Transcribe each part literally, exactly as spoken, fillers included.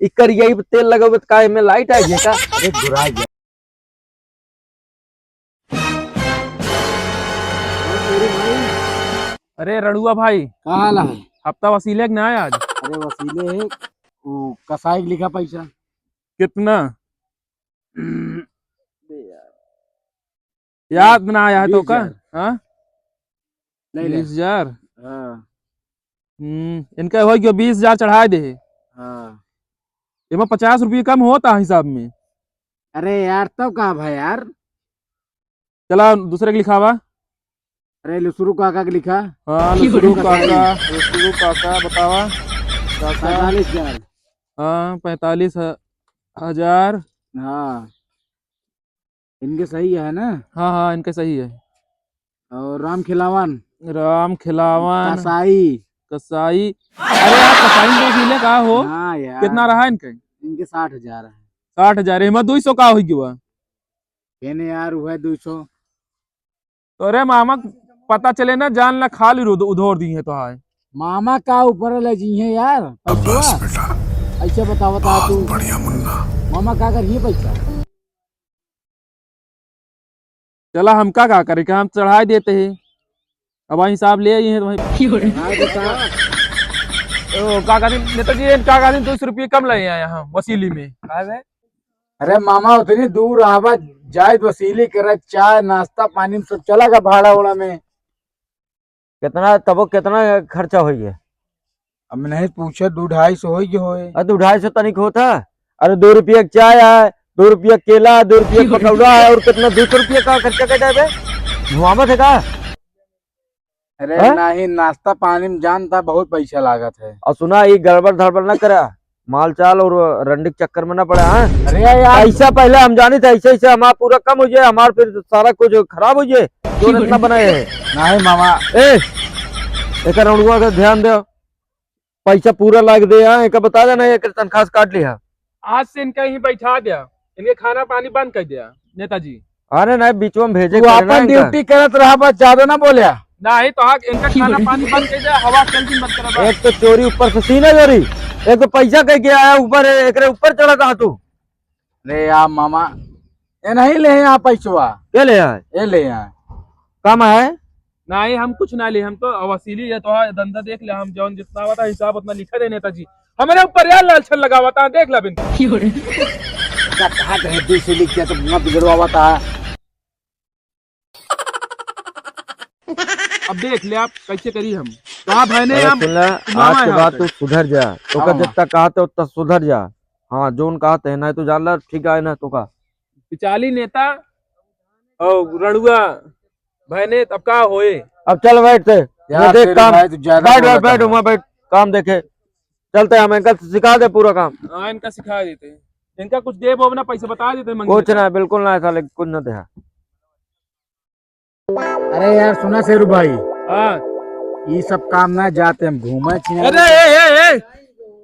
ई करिया पे तेल लगावे त का एमे लाइट आ गया का? अरे गुराई गया। अरे रणुआ भाई, का हाल है? हफ्ता वसीले के ना है आज? अरे वसीले है, वो कसाई के लिखा पैसा। कितना? याद ना आया है तो का? बीस हजार। हाँ? ले ले। बीस हजार? हाँ। हम्म, इनका हो गयो, बीस हजार चढ़ाए दे। हाँ। एमा पचास रुपये कम होता हिसाब में। अरे यार, तब का भाई यार? चला, दूसरे के लिखावा। अरे, लुसरू काका के लिखा। हाँ, लुसरू काका, लुसरू काका, बतावा। काका। पैंतालीस हजार। हाँ, पैंतालीस ह-, हजार। हाँ। इनके सही है ना? हाँ, हाँ, इनके सही है। और राम खिलावन। राम खिलावन। कसाई। कसाई। अरे यार, कसाई तो मिले का हो? हाँ यार। कितना रहा इनके? इनके साठ हजार है। साठ हजार, एमा दुई सौ का होई गवा? केने यार, वह दुई सौ। तोरे मामा क पता चले ना, जान ला खाली उध-, उधोर दी है तो हाय। मामा का ऊपर ले जी है यार, पैसवा? ऐसे बतावा ता तू। बढ़िया मुन्ना। मामा का करिए पैसा? चला, हम का, का करे, का हम चढ़ाए देते हैं। अब वही हिसाब ले आई है तो वही। हाँ, तो का? ओ, का कहती, नेताजी, का कहती, दो सौ रुपये कम ले आए हैं हम वसीली में। अरे मामा, उतनी दूर आवा, जाए वसीली करे, चाय, नाश्ता, पानी में सब चला गा भाड़ा उड़ा में। कितना, तबो कितना खर्चा होई है? अब नहीं पूछे, दो ढाई सौ होई के होए। अरे, दो ढाई सौ तनिक होता। अरे, दो रुपया के चाय है, दो रुपया के केला है, दो रुपया के पकौड़ा है, और कितना, दो सौ रुपया का खर्चा कर जाए बे? घुमावत है का? अरे हैं? नहीं, नाश्ता पानी में जानता बहुत पैसा लागत है। और सुना, ये गड़बड़ धड़बड़ ना करा, माल चाल और रंडी के चक्कर में ना पड़ा, हाँ? अरे यार। पैसा पहले हम जानी थे, ऐसे, ऐसे हमारा पूरा कम हो जाए, हमारा फिर सारा कुछ खराब हो जाए, जो इतना बनाए है। नहीं मामा। ए, एक रौड़ुआ का ध्यान दे, पैसा पूरा लाग दे, हाँ, एक बता देना, एक तनख्वाह से काट लिया। आज से इनका यहीं बैठा दिया, इनके खाना पानी बंद कर दिया नेताजी। अरे नहीं, बीच में भेजे तू करे ना अपन इनका। ड्यूटी करत रहा, बस ज्यादा ना बोल्या। नहीं तो आग इनका खाना पानी बंद कर दे, हवा चल दिन बंद करा बस। एक तो चोरी ऊपर से सीना चोरी, एक तो पैसा कह के आया ऊपर, एकरे ऊपर चढ़ा था तू। ले आ मामा, ये नहीं ले आ पैसवा। क्या ले आए? ये ले आ। कम है? नहीं, हम कुछ ना ले, हम तो वसीली है, तो हाँ, धंधा देख ले, हम जौन जितना आवता हिसाब उतना लिखा दे नेताजी। हमारे ऊपर यार लालछन लगावता, देख ला बिन। क्या कहा दे, दो सौ लिख दिया तो मुँह बिगड़वावता। अब देख ले आप कैसे करी हम। कहा भाई ने अरे हम सुन ले, आज के बाद तू सुधर जा। तो का जितना कहा था उतना सुधर जा। हाँ, जोन कहा थे, नहीं तो जान ला, ठीक है ना, तो का। बिचाली नेता और रड़ुआ भाई ने, अब का होए? अब चल बैठ ते। यार, देख तेरे काम। भाई, तू ज्यादा बैठ, बोलत बैठ, है। वहाँ बैठ, काम देखे। चलते हम, इनका सिखा दे पूरा काम। हाँ, इनका सिखा देते हैं। इनका कुछ दे वो ना, पैसे बता देते हैं, मंगे कुछ तो। ना, बिल्कुल ना, साले, कुछ ना दे। अरे यार, सुना शेरू भाई। हाँ। ये सब काम ना, जाते हम घूमे छिए। अरे, ए, ए, ए,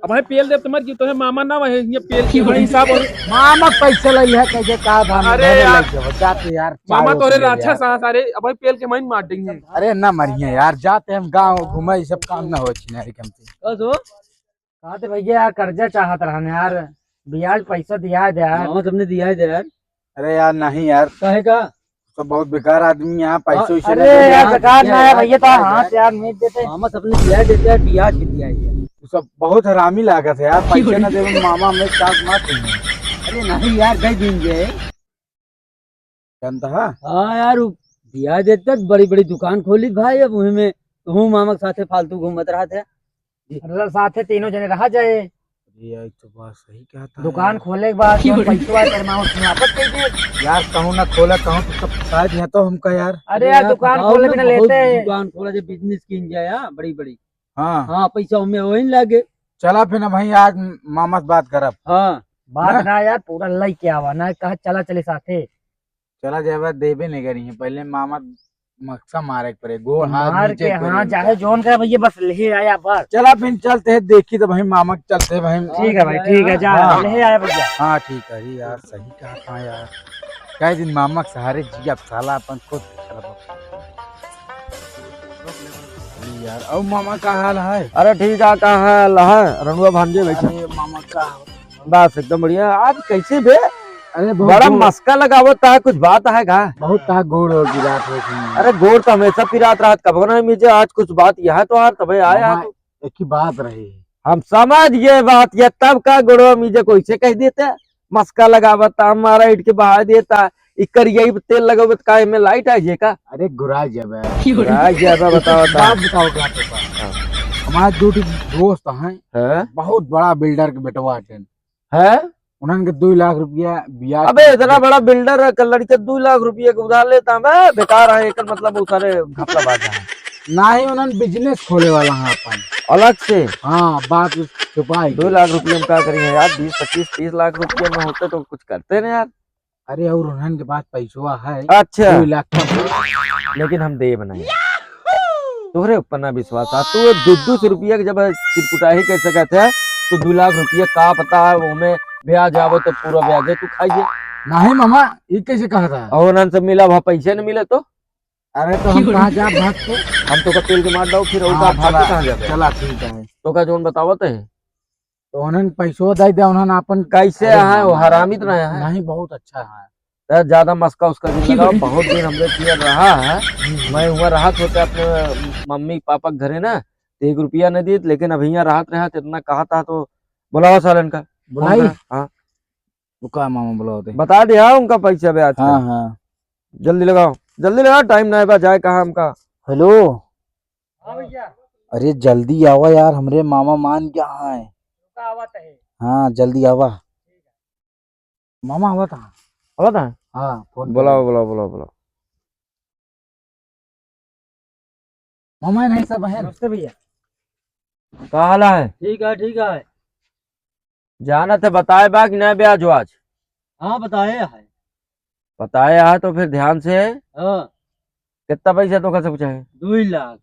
अब भाई पेल दे, तुम्हारे जी, तोहे मामा ना वही, ये पेल के भाई हिसाब और मामा पैसे ले लिया, कैसे का भाव में अरे घरे यार। लग जाओ, जाते यार, मामा चाय तोरे ले राछा यार। सा सारे, अब भाई पेल के माइन मार देंगे। अरे ना मरिए यार, जाते हम गाँव घूमे, ये सब काम ना हो छिनारी कम से। बस हो। कहा थे भैया यार, कर्जा चाहत रहन यार, ब्याज पैसा दिया दे यार। मामा सबने दिया है दे यार। अरे यार, नहीं यार। काहे का? तो बहुत बेकार आदमी यहाँ, पैसे वैसे अरे ना दे यार, यार। बेकार ना है भैया, तो यार, हाथ यार। यार मीट देते। मामा सबने दिया देते यार, ब्याज भी दिया है यार। तू सब बहुत हरामी लागत है यार, पैसे ना देवे मामा, हमें चाप मार देंगे। अरे नहीं यार, दे देंगे। जानता है? हाँ यार, वो ब्याज देते, बड़ी बड़ी दुकान खोली भाई, अब वही में तू मामा के साथे फालतू घूमत रहत है। अरे साथे तीनों जने रहा जाए। अरे यार, तो बात सही कहता है दुकान यार। खोले के बाद जो पैसवा है, तेरे मामा से वापस कर दे। यार, कहूँ ना खोला, कहूँ तो सब फंसा दिया तो हमका यार। अरे यार, यार, दुकान फंसाओ खोले ना, बिना बहुत लेते हैं। दुकान खोला, जो बिजनेस कीन जाए, हाँ, बड़ी बड़ी। हाँ। हाँ, पैसा हमें वही लागे। चला फिर ना भाई, आज मामा से बात करब। हाँ। बात ना? ना यार, पूरा लई के आवा ना, कहा चला चले साथे। चला जाए, देबे नहीं करी है, पहले मामा मक्सा मारे के पड़े, गोड़ हाथ मार नीचे के, करी। हाँ, चाहे जौन करे भैया, बस ले आया बस। चला फिर चलते हैं, देखी तो भाई मामा के चलते हैं भाई। ठीक है भाई, ठीक है, जा, हाँ। ले आया भैया। हाँ, ठीक है, अरे यार, सही कहा था यार, कई दिन मामा के सहारे जिया साला अपन खुद खराब हो। अरे यार, और मामा का हाल है? अरे ठीक है, का हाल है? रनुआ भांजे बैठे। अरे मामा का बस एकदम बढ़िया। आज कैसे बे? अरे बहुत बड़ा जोर। मस्का लगावत है, कुछ बात है का? बहुत कहा गोड़ और गिरात है इसमें। अरे गोड़ तो हमेशा पिरात रहत, कबो ना मिजे, आज कुछ बात यहाँ तो यार तबे आया हमार तो। एक ही बात रही। हम समझ गए बात, ये तब का गोड़वा मिजे को इसे कह देते, मस्का लगावत, हमारा इट के बहा देता, इकर यही तेल लगावत का एमे लाइट आ जे का? अरे गुराय जाबे। गुराय जाबे, बताओ, बताओ। बात बताओ क्या तो बा? हाँ। हमारे दो ठो दोस्त हैं, हाँ? बहुत बड़ा बिल्डर के बेटवा हटेन। हैं? उन्हन के दो लाख रुपया ब्याज अबे, पे इतना बड़ा बिल्डर है, लड़के दो लाख रुपया के उधार लेता है, बे, बेकार है, एकर मतलब वो सारे घपलाबाज हैं। ना ही उन्हन बिजनेस खोले वाला है अपन। अलग से? हाँ, बात छुपाई दो लाख रुपया में का करिए यार, बीस, पच्चीस, तीस लाख रुपया में होते तो कुछ करते ना यार। अरे, और उन्हन के पास पैसवा है। अच्छा। दो लाख का। लेकिन हम देब नहीं। तोहरे ऊपर ना विश्वास आ। तू दो दो सौ रुपया के जब चिरकुटाही कर सकत है, तो दो लाख रुपया का पता है, ओमे ब्याज आवे तो पूरा ब्याजे तू खाइए। नहीं मामा, ये कैसे कहा था? और उन्हन से मिला, वहाँ पैसे न मिले तो? अरे, तो हम कहाँ जाब भाग के? हम तो का तेल के मार दो, फिर और हाँ, का भाग के चला, कहाँ जाबे? चला, ठीक है। तो का जोन बतावत है? तो उन्हन पैसो दे दे, उन्हन आपन कैसे अरे है वो, मामा, हरामी तो नहीं है? नहीं, बहुत अच्छा है। तो ज्यादा मस्का उसका भी लगाओ, बहुत दिन हमरे पियर रहा है। हम्म। मैं हुआ रहत होते अपने मम्मी पापा के घरे ना, तो एक रुपया नहीं दीत, लेकिन अब यहाँ रहत रहा तो इतना कहा था तो बुलाओ सालन का। बुलाई? फोन करा, हाँ। रुका मामा बुलाओ दे। बता दे हाँ उनका पैसा ब्याज का। हाँ, हाँ। जल्दी लगाओ, जल्दी लगाओ, टाइम नहीं बा, जाए कहाँ हमका। हेलो। हाँ भैया। अरे जल्दी आवा यार, हमरे मामा मान गया है। रुका, आवत है। हाँ, जल्दी आवा। मामा आवत है। आवत है? हाँ, फोन बुलाओ, करो। बुलाओ, बुलाओ, बुलाओ। मामा नहीं सब है। नमस्ते भैया। का हाल है? ठीक है, ठीक है। जानत है बताए बा कि नहीं ब्याज व्याज? हाँ, बताए है। बताए है तो फिर ध्यान से। हाँ। कितना पैसा तो कर सब चाहे? दो लाख।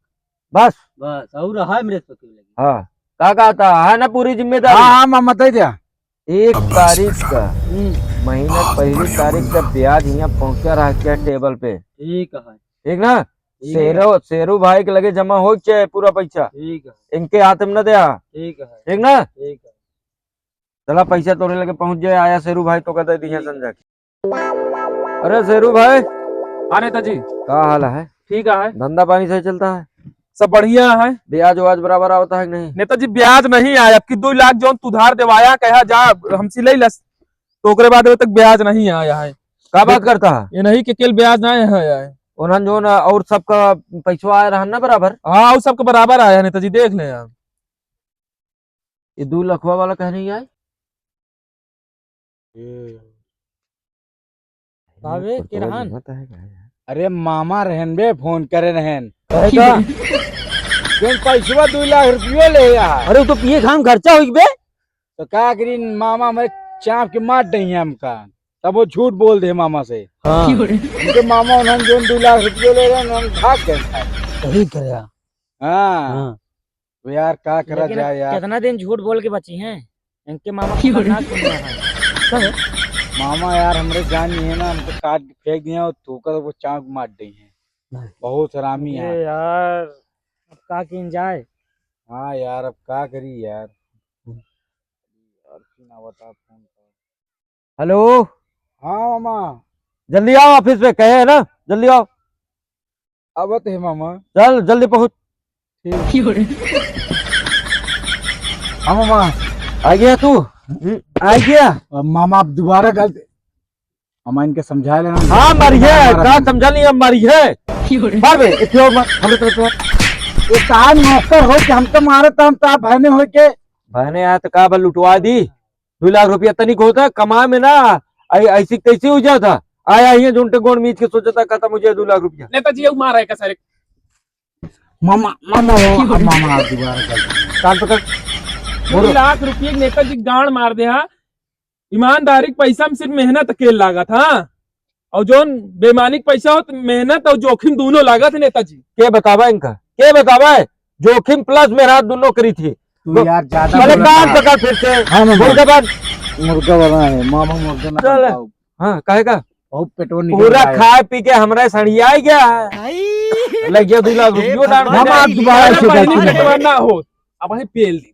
बस? बस, और है मेरे से क्यों लगी? हाँ। का कहता है ना पूरी जिम्मेदारी? हाँ, हाँ, मामा, दे दिया। एक तारीख का, हम्म। महीना पहली तारीख का ब्याज यहाँ पहुँचा रहा क्या टेबल पे? ठीक है। ठीक ना? ठीक है। शेरू, शेरू भाई के लगे जमा हो चाहे पूरा पैसा। ठीक है। इनके हाथ में न दे। ठीक है। ठीक ना? ठीक है। चला पैसा तोरे लगे पहुँच जाए, आया शेरू भाई तो कहते दिया ठीक है। संजय के। अरे शेरू भाई। हाँ नेताजी। का हाल है? ठीक है। धंधा पानी सही चलता है? सब बढ़िया है। ब्याज व्याज बराबर आवता है कि नहीं? नेताजी ब्याज नहीं आया, अब की दो लाख जौन तू उधार देवाया कहा जा हमसे ले लस, तो ओकरे बाद अभी तक ब्याज नहीं आया है। का बात करता है? ये नहीं कि केल ब्याज ना आया है। उन्हन जौन और सबका पैसवा आया रहन ना बराबर? हाँ, और सबका बराबर आया है नेताजी, देख ले आप। ये दो लखवा वाला कह नहीं आए? ये बाबे, के रहन? अरे मामा रहन बे, फोन करे रहन। कहे का? जौन पैसवा दो लाख रुपयो ले यार। अरे, वो तो पिए खाए में खर्चा होई बे। तो का करी, मामा में चाप के मार दही है हमका, तब वो झूठ बोल दे मामा से। हाँ। उनके मामा उन्होंने जौन दो लाख रुपयो ले रहे, उन्होंने भाग गए। सही करे। हाँ। हाँ। तो यार, का करा लेकिन जाए यार? कितना दिन झूठ बोल के बची हैं? इनके मामा खतरनाक दुनिया है। मामा यार, हमरे जान नहीं है ना, हमको काट के फेंक दिया और थूका तो वो चाप मार दही है। नहीं। बहुत हरामी है। अरे यार, अब का कीन जाए? हाँ यार, अब का करी यार? हम्म। यार, की ना बता फोन पर। हेलो। हाँ मामा। जल्दी आओ ऑफिस पे, कहे है ना, जल्दी आओ। आवत है मामा। चल जल्दी पहुँच। ठीक। हाँ मामा। आ गया तू? हम्म, आ गया। अब मामा, अब दोबारा गलती, हम इनके समझा लेना। हाँ, मरी है, मारा का था। समझा नहीं, अब मरी है। मार बे, इतने और मार, हमरे तरफ से मार। ये तार नौकर हो के हमको मारे, तो हम तो आप बहने हो के। बहने आए तो का बा, लुटवा दी। दो लाख रुपया तनिक होता, कमाए में ना, ऐ-, ऐसी तैसी हो जाता। आया ही है, झुंटे गोड़ मीच के सोचता, खत्म हो जाए दो लाख रुपया। नेताजी, ये मारा है का सारे? मामा, मामा, मामा, मामा, आप दोबारा कर। कान पकड़। दो लाख रुपये के नेताजी गांड मार दे, हाँ? ईमानदारी के पैसा में सिर्फ मेहनत अकेल लागत, हाँ? और जौन बेईमानी के पैसा होत, मेहनत और जोखिम दोनों लागत है नेताजी। के बतावा इनका? के बतावा है? जोखिम प्लस मेहनत दोनों करी थी। तू यार ज्यादा पहले बोलत कान है। पकड़ फिर से। हाँ, मामा। मुर्गा बन। मुर्गा बना है, मामा मुर्गा ना चल। बनाओ। हाँ, काहे का? बहुत पेटवा निकल पूरा रहा है। खाए पी के हमरा सड़िया गया है। आई। लग गया दो लाख रुपयो डाल मामा, दे। आप दोबारा से पहले गलती पेटवा नहीं। ना हो, अब वहीं पेल दी।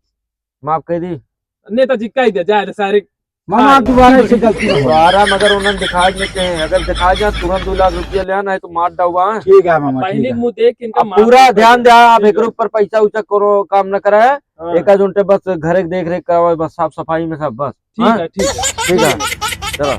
माफ कर दी। नेताजी कह दिया, जाए रे सारे। मामा, आप दोबारा ऐसी गलती ना हो। दोबारा मगर उन्हें दिखा देते हैं, अगर दिखा जा तुरंत दो लाख रुपया ले आना है तो मार डाउबा। ठीक है मामा, ठीक पहले है। मुँह देख इनका अब मार पूरा डाउबा। ध्यान दे, आप ठीक है। एकरो ऊपर पैसा उचा करो, काम न करे। हाँ। एका झुंटे बस घर के देख रेख करावे, बस साफ सफाई में सब बस। ठीक हाँ? है, ठीक है। ठीक है, चलो।